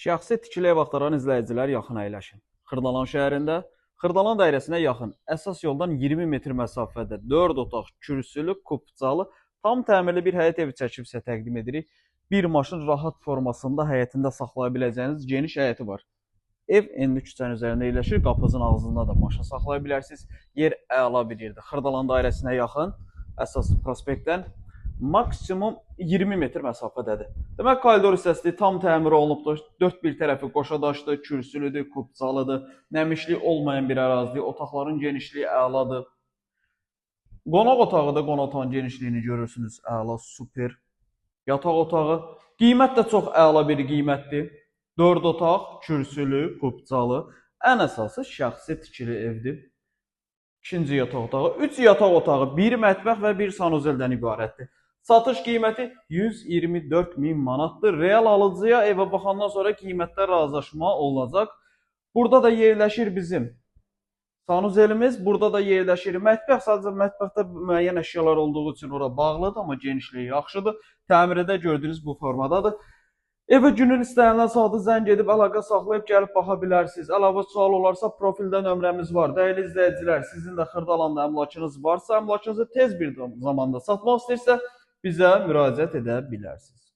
Şəxsi tikili ev axtaran izləyicilər yaxın əyləşin. Xırdalan şəhərində, Xırdalan dairəsinə yaxın, əsas yoldan 20 metr məsafədə 4 otaq, kürsülü, kupçalı, tam təmirli bir həyət evi çəkib sizə təqdim edirik. Bir maşın rahat formasında həyətində saxlaya biləcəyiniz geniş həyəti var. Ev enli küçənin üzərində yerləşir, qapınızın ağzında da maşın saxlaya bilərsiniz. Yer əla bir yerdir. Xırdalan dairəsinə yaxın, əsas prospektdən maksimum 20 metr məsafədədir. Demək, koridor hissəsi tam təmir olunubdur. Dörd bir tərəfi qoşa daşdır, kürsülüdür, kupçalıdır, nəmişlik olmayan bir ərazidir. Otaqların genişliyi əladır. Qonaq otağı da, qonaq otağının genişliyini görürsünüz. Əla, super. Yataq otağı. Qiymət də çox əla bir qiymətdir. 4 otaq, kürsülü, kupçalı. Ən əsası şəxsi tikili evdir. İkinci yataq otağı, 3 yataq otağı, bir mətbəx və bir sanuzeldən ibarətdir. Satış qiyməti 124 min manatdır. Real alıcıya evə baxandan sonra qiymətdə razılaşma olacaq. Burada da yerləşir bizim sanuzelimiz, burada da yerləşir mətbəx. Sadəcə mətbəxdə müəyyən əşyalar olduğu üçün ora bağlıdır, amma genişliyi yaxşıdır. Təmiri də gördüyünüz bu formadadır. Evə günün istənilən saatı zəng edib əlaqə saxlayıb gəlib baxa bilərsiniz. Əlavə sual olarsa profildə nömrəmiz var. Dəyərli izləyicilər, sizin də Xırdalanda əmlakınız varsa, əmlakınızı tez bir zamanda satmaq istəyirsə bizə müraciət edə bilərsiniz.